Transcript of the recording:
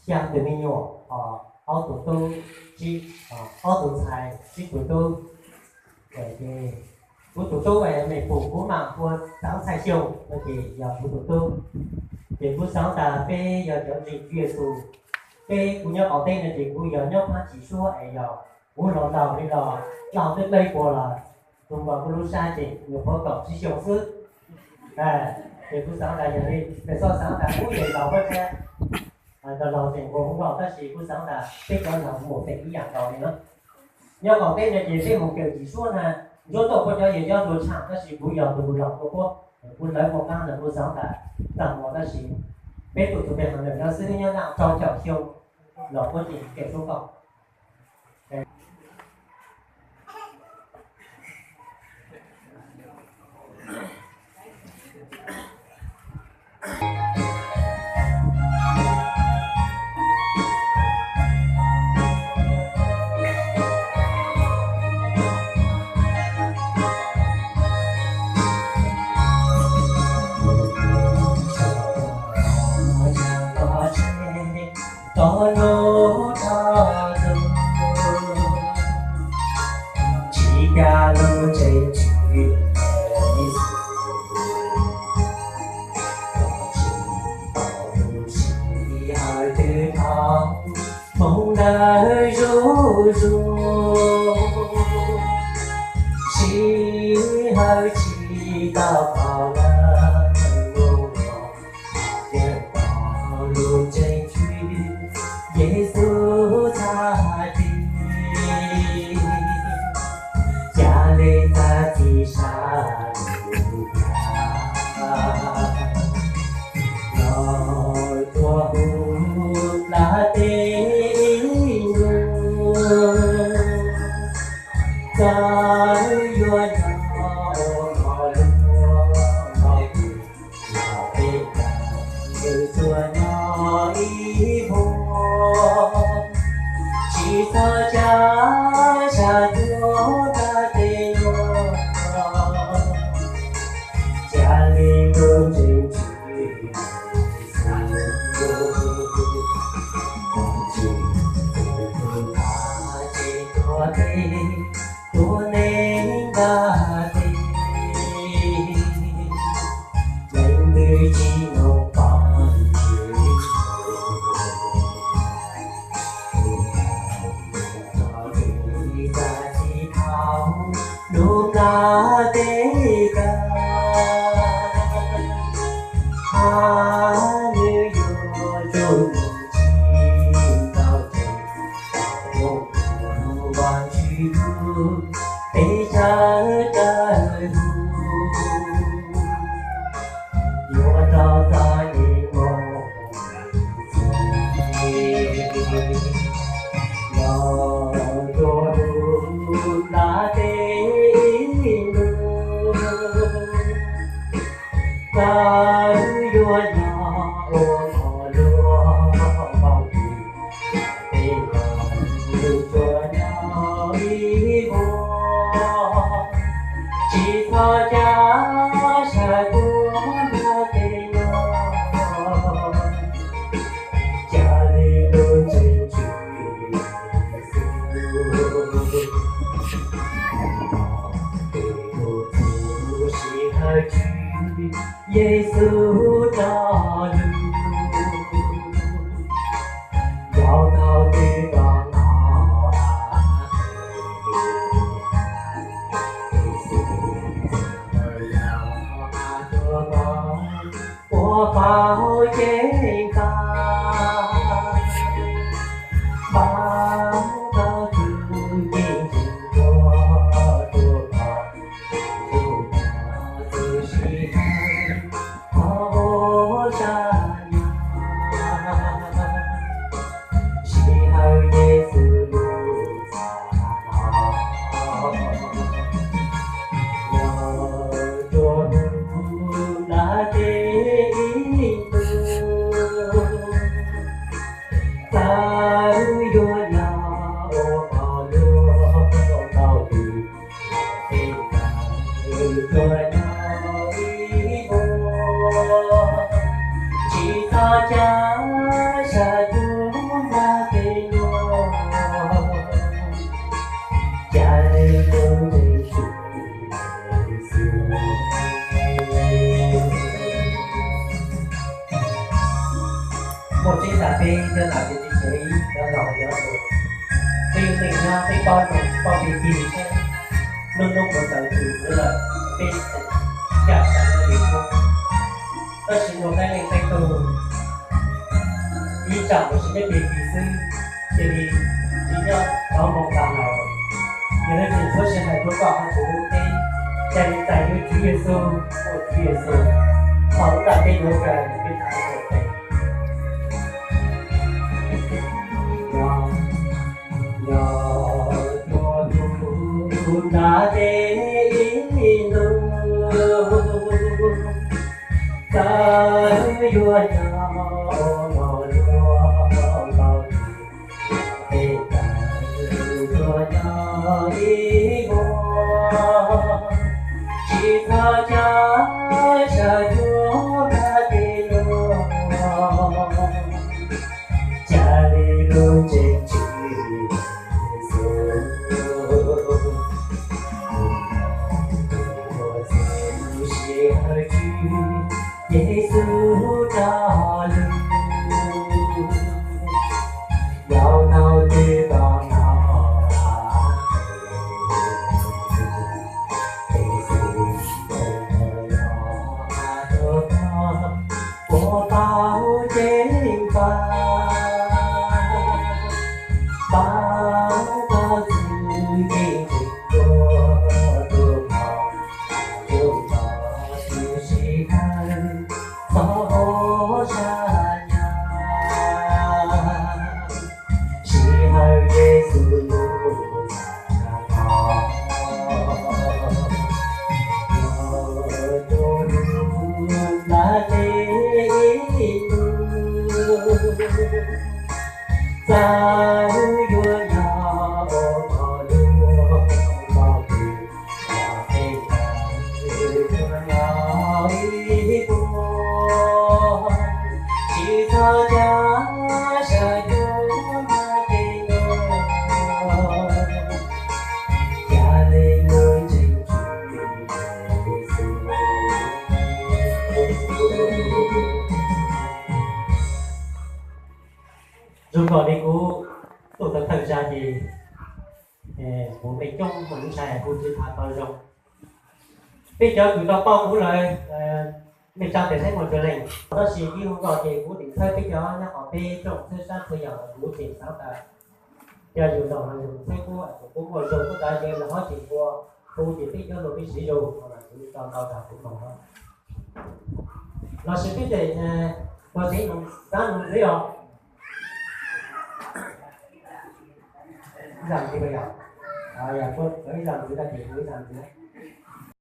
Xya tus me nyuam, aub tus tub, ob tug ntxhais, tsib tus tub. Kuv tus tub Mem Pum kuv mam hu Xeev Txhais Xyooj no ces yog kuv tus tub. Ces kuv xaav tas peb yog cov ntseeg Tswv Yexus, peb kuv nyob qaum teb no ces kuv yog nyob phab Tsim Suab es yog kuv los laug li los laug twb dawb puas los, tus nkaus kuv lub sab ces nyuam qhuav kaum tsib xyoos xwb. Ces kuv xaav tas yog li peb xaav tas kuv yeej laug pab thiab, laug tseem nquag hub laug tab sis kuv xaav tas peb cov laug mus tseem ib yam nkaus li na. Nyob qaum teb no ces peb mus kawm Tsim Suab na, Ntsuab tuaj puab cov yawg Ntsuab Ntuag Tshaaj tab sis kuv yog tus laug tuaj puab, kuv lawv muaj qab ntawd kuv xaav tas tag mus tab sis peb tuaj txug peb hav ntawm no xwb nyob naj rau caum xyoo los puab tseem kawm Suab Kaus. Tau lub dag lug, tsis ca lub ntseeg Tswv Yexus, tsis tau lub sij hawm twg dhau hmoov ntawd zuj zus, sij hawm tsis tau kom lawv mus los, yeej tau lub ntseeg Tswv Yexus txhaj teg, ca le txaj txhim sab lug dag los tuaj hu nplaj teb ib ntus, txawm yuav nyob ua luaj los peb ntawd tsuas nyob ib vuag, tsis txhob cav sab tuaj nplaj teb no, ca le lub ntseeg Tswv Yexus, tsis txhob cav sab tuaj nplaj teb, tuaj neeg nplaj teb, leej twg tsis mloog Vaajtswv lus, txhaj txhim dhau lub nplaj teb kawg, hab nwg yuav tsum moog tsim tau tsev, moog kuas Vaajtswv tub peb sawv dlawg huv, yuav rau txoj kev moog txhim los tuaj hu nplaj teb ib ntus, txawm yuav nyob ua mos luaj npaum twg, peb ntawd tsuas nyob ib vuag, tsis txhob cav sab tuaj nplaj teb no, ca le lub ntseeg Tswv Tseeb tas peb nyob ntawm peb tsev tsev, nyob laus nyob hluas, peb yug neej nyob peb paub zoo paub peb tig li thiab. Hnub hnub puas tawm tus ntxwv lawm, peb caj sab nyob li qub. Tab sis muaj peb leej peb tug ib tsam los sis nyob pem tig xwb, cia li tsis nyob rov mus tas lawm. Yog li tseem txhua sij hawm rau koj qhov kuv teb, cia li txais yuav Tswv Yexus, ua Tswv Yexus thaum ub nram peb yuav kawg peb txhua tus. Yog, yog tuaj tus nram peb ib ntus, txawm yuav nyob los luag, peb txawm tuaj nyob ib vuag, tsis txhob cav sawv tuaj nram peb luag, ca li lub tseem tsis Yexus, ua txhua lub sij hawm Tswv Yexus rov lug, yog tau twb tau hnov Yexus ntawm no tuaj tog, puas paub ceev faj, paub txog txwv yeej tseem tuaj, tuaj tog, tuaj tog txhua sij hawm, txhob ua sab nyas, sij hawm Yexus lub zam no, yog tuaj tus nram peb ib ntus, txawm yuav nyob ua npog luag npog twg, los peb txawm tuaj nyob ib vuag, tsis txhob cav sawv tuaj nram peb luag, ca li lub tseem tsis Yexus. Zoo nkaus li kuv tuaj tau thawj zaug ces kuv mej coob mus ntshai kuv tsis tham tau zoo. Peb cov kws tau paub kuv lawm, mej tsa tes thaib mus tsuas leej, tab sis ib hnub no ces kuv tseem txhawb peb cov nyob qhov peb rooj txhawb sab txhawb yam los kuv tseem xav tas cov yus zaum no yus txhawb kuv, kuv muaj zoo kuv tas ces los ho tseem ua, kuv ces peb cov luag peb siv zoo no kuv tau ntau tas kuv mus no. Los sis peb tseem puas tseev xav nug ntxiv os. Ib zaj ntxiv, yog ib zaj ntxiv no ces ib zaj ntxiv.